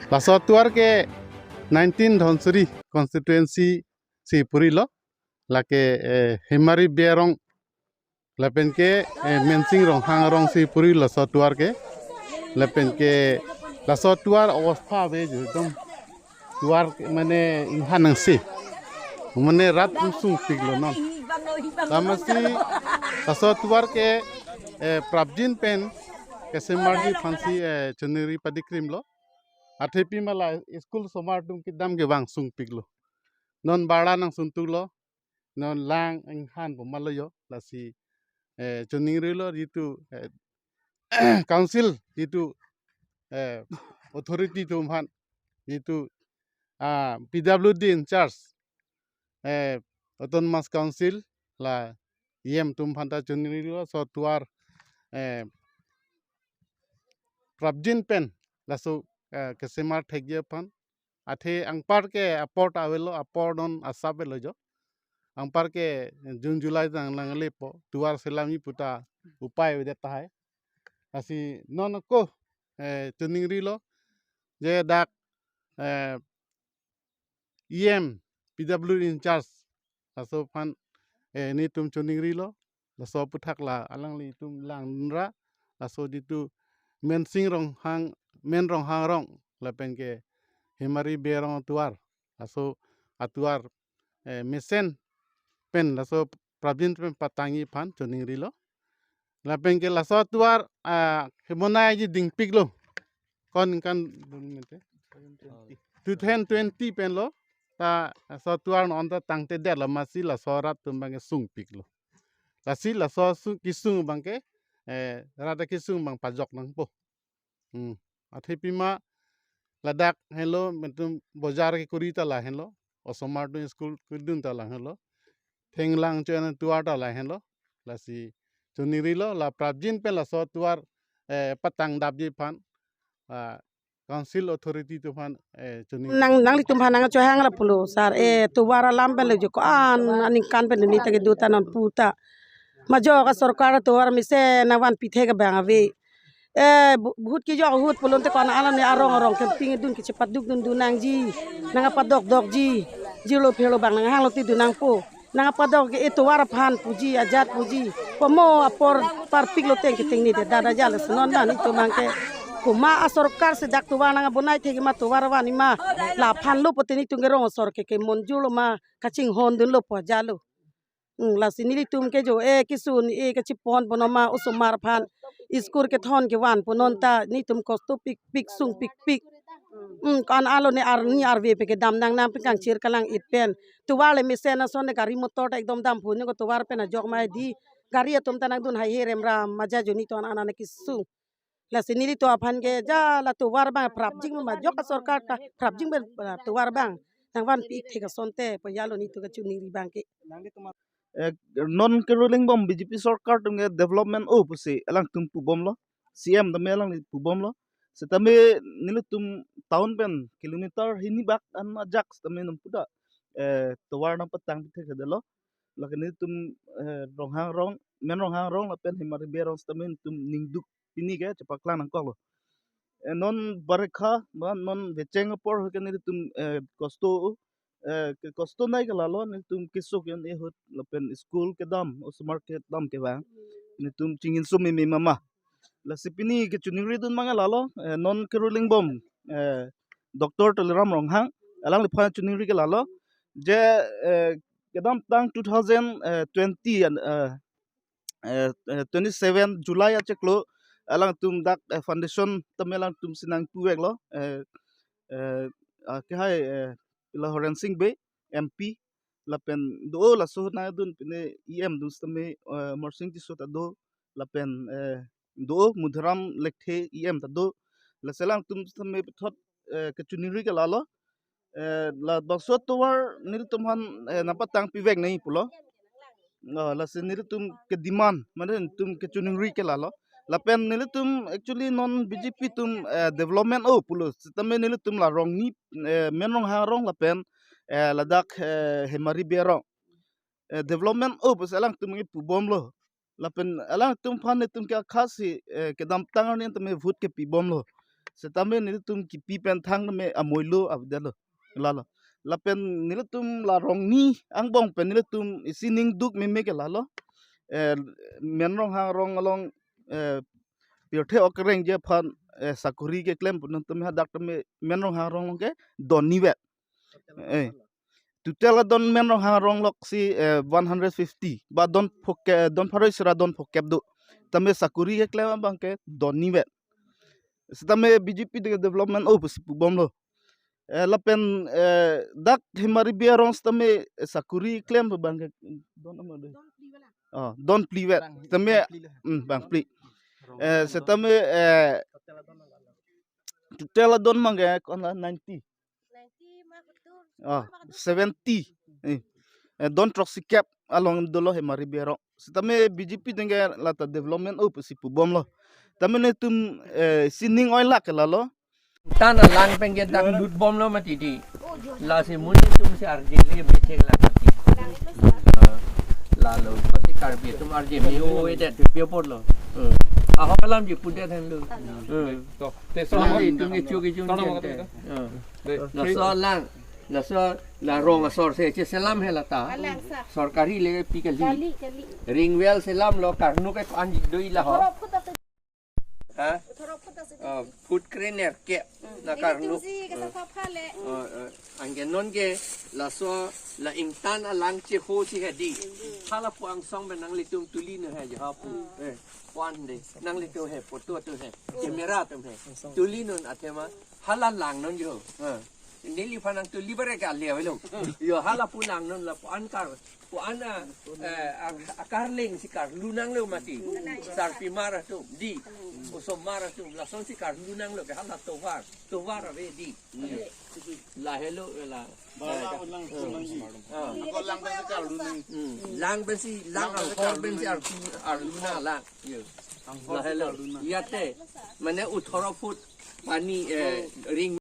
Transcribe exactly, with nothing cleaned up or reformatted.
Laso atovar ke nineteen Dhansiri constituency si purilo. Lake, eh, Hemari Bey arong lapen ke, eh, Mensing Ronghang arong si purilo laso atovar ke. Lapen ke laso atovar obostha ave jo, ekdom tovar ke mane inghan nangsi. Mane rat sungpiklo non. Lamasi laso atovar ke, eh, prapjin pen kesemarji aphansi, eh, choningri padikrimlo. Athe pima la school osomar atum kedam kevang sungpiklo. Non barla nangsuntuklo. Non lang inghan pu malo jo, lasi, eh, choningrilo jitu, eh, council jitu, eh, authority atum aphan jitu, ah, P W D in charge, eh, Autonomous Council la E M atum aphan ta choningrilo laso atovar, eh, prapjin pen laso, eh, kesemar thekji aphan. Athe anparke apor ta avelo, apor non asap avelo jo. Anparke June July tang nanglepo, tovar selamji puta upai avedet tahai. Lasi non ako, eh, choningrilo je dak, eh, E M P W D in charge laso aphan, eh, nelitum choningrilo. Laso aphuthak la alanglitum langdunra, laso jitu Mensing Ronghang, Men Ronghang arong lapen ke Hemari Bey arong atovar, laso atovar, eh, mesen pen laso prapjin pen patangji aphan choningrilo. Lapen ke laso atovar, ah, kebonaiji dingpiklo. Ko-an ningkan dun mete? Two thousand twenty penlo. Ta laso atovar non ta tangtedetlo, masi laso rat atum abangke sungpiklo. Lasi laso sung, kesung abangke, eh, rat akesung abang pajok nangpo. Hmm. Athe pima ladak henlo, nelitum bojar kekuri ta lahenlo, osomar atum school kedun ta lahenlo, thenglang cho-en atovar ta lahenlo. Lasi choningrilo, la prapjin pen laso atovar, eh, patangdapji aphan, ah, council authority atum aphan, eh, choningri. Nang, nanglitum aphan nangchohanglo pulo, sir, eh, tovar alam pen le jo ko-an aningkan pen neli ta kedo ta non puta. Majok asorkar atovar mesen nangvanpi thek abang ave. Eh, bu-, vote kejok ahut pulote ko-an alam ne arong arong campaign dun kechepaduk dundun nangji. Nangpadokdokji. Jirlo pherlo abang nanghanglo ti dun nangpo. Nangpadok ke atovar aphan puji, ajat puji. Komo apor parpiklo teng keteng ni de dada jale senon na nelitum abangke. Komat asorkar si dak tovar nangbonai thekji ma, tovar vanji ma. Laphan lo pute nelitum ke rong asor ke kemonjurlo ma, kachinghondunlo pu ajatlo. Hmm, lasi nelitum ke jo, eh, kesung, eh, kachepon pono ma osomar aphan. School kethon kevan ponon ta nelitum kosto pikpik sungpikpik. Hmm, ko-an alo ne arni arve pen kedam nang nang pen kangchir kalang-it pen. Tovar le mesen ason ne gari motor ta ekdom dampo ne ko tovar pen ajok ma di. Gari atum ta nangdun haihe remra maja jo nelitum an-an kesung. Lasi nelitum aphan ke ja la tovar abang prapjin ma majok asorkar ta prapjin pen, ah, tovar abang nangvanpi thek asonte pu ajatlo nelitum kachoningri abangke. Eh, non keruling bom B J P sorkar atum ke development o pusi alangtum pubomlo, C M tame alangli pubomlo. Setame nelitum town pen kilometer hini bak an ajak setame non puta, eh, tovar nangpatang pithe kedelo. Lake nelitum, eh, Ronghang arong, Men Ronghang arong lapen Hemari Bey arong setame nelitum ningduk pini ke chepaklang nangkoklo. Eh, non barikha ba non vecheng apor ke nelitum, eh, kosto, eh, ke kosto nai ke lalo, nelitum kesung ke-en ahut lapen school kedam, osomar kedam kevang. Nelitum chingin sumi mi mama. Lasi pini kechoningridun abang lalo, eh, non keruling bom, eh, Doctor Tuliram Ronghang, alangliphan choningri ke lalo. Je, eh, kedamtang two thousand twenty an, eh, eh, eh, twenty-seven July achiklo alangtum dak, eh, foundation tame alangtum si nangpuveklo, eh, eh, ah, kehai, eh, ila Horensing Bey M P lapen do laso nangdun pine E M dun setame, eh, Amarsing Tisso ta do lapen, eh, do Madhuram Lekthe E M ta do. Lasi alangtum setame puthot, eh, kechoningri ke lalo. Eh, labangso atovar nelitum aphan, eh, nangpatang pivek nangji pulo. Ah, lasi nelitum kedemand, mane nelitum kechoningri ke lalo. Lapen nelitum actually non B J P atum, eh, development o pulo. Setame nelitum la Rongni, eh, Men Ronghang arong lapen, eh, ladak, eh, Hemari Bey arong, eh, development o pusi alangtum ke pubomlo. Lapen alangtum aphan nelitum ke akhasi, eh, kedamtang arni tame vote kepibomlo. Setame nelitum kipi pen thang tame amoilo avedetlo. Lalo. Lapen nelitum la rongni angbong pen nelitum isi ning duk meme ke lalo. Eh, Menrong Hangrong along, eh, pirthe okrengji aphan, eh, sakuri keklem pu nangtum hadak tame Menrong Hangrong along ke donni vet. Eh, total adon Menrong Hangrong loksi, eh, one hundred fifty. Ba don phoke, don pharo isi ra don phokep do. Tame sakuri keklem abang ke donni vet. Setame B J P de development o pusi pubomlo. Eh, lapen, eh, dak Hemari Biarong setame, eh, sakuri klem abang ke don ama do. Oh, don phli vet. Setame, hmm, bang phli. Eh, setame, eh, total adon abang ke kon la ninety. Oh, seventy. Eh, eh, don throksi kep along dolo Hemari Biarong. Setame B J P dengke lata development o pusi pubomlo. Tame nelitum, eh, sining oi lak lalo. Tan alang pen ke dak lut bomlo mati di. Lasi monit atum si arje le bechek lak mati. Ah, lalo, si Karbi atum arje me-o-edet pi aporlo. Hmm. Ahok alamji pudet henlo. Hmm. To, te so. Alang itum kecho kejun tang tang tang te. Hmm. Dei. Laso alang, laso la rong asor si cheselam he lata. Alang sa. Sorkari le pi kali. Kali, kali. Ring well selamlo, karnu ke anji do-i la ho. Othoro foot ase. Ha? Othoro foot ase. Oh, foot krenerkep. Hmm. La karnu. Ilitum si kesa phapha le. Oh, oh. Anke non ke laso la ingtan alang cheho si he di. Hmm. Hala pu angsong pen nanglitum tuli non he jo ha pu. Hmm. Eh, puan de. Nanglitum he, photo atum he. Hmm. Camera atum he. Tuli non athema. Hala lang non jo. Ha. Neliphan nangtuli bare kali avelo. Jo hala pu lang non la pu-an kar, pu-an a, eh, a, akarleng si karlu nanglo mati. Sarpimar atum di. Osomar atum lason si karlu nanglo ke hala tovar. Tovar ave di. Lahelo la. Ba, la, lang, lang, lang. Ah. Ako lang pen si karlu nang. Hmm. Lang pen si, lang, lang pen si karlu, karlu nang lang. Yo. Lahelo. Yate. Mane othoro foot pani, eh, ring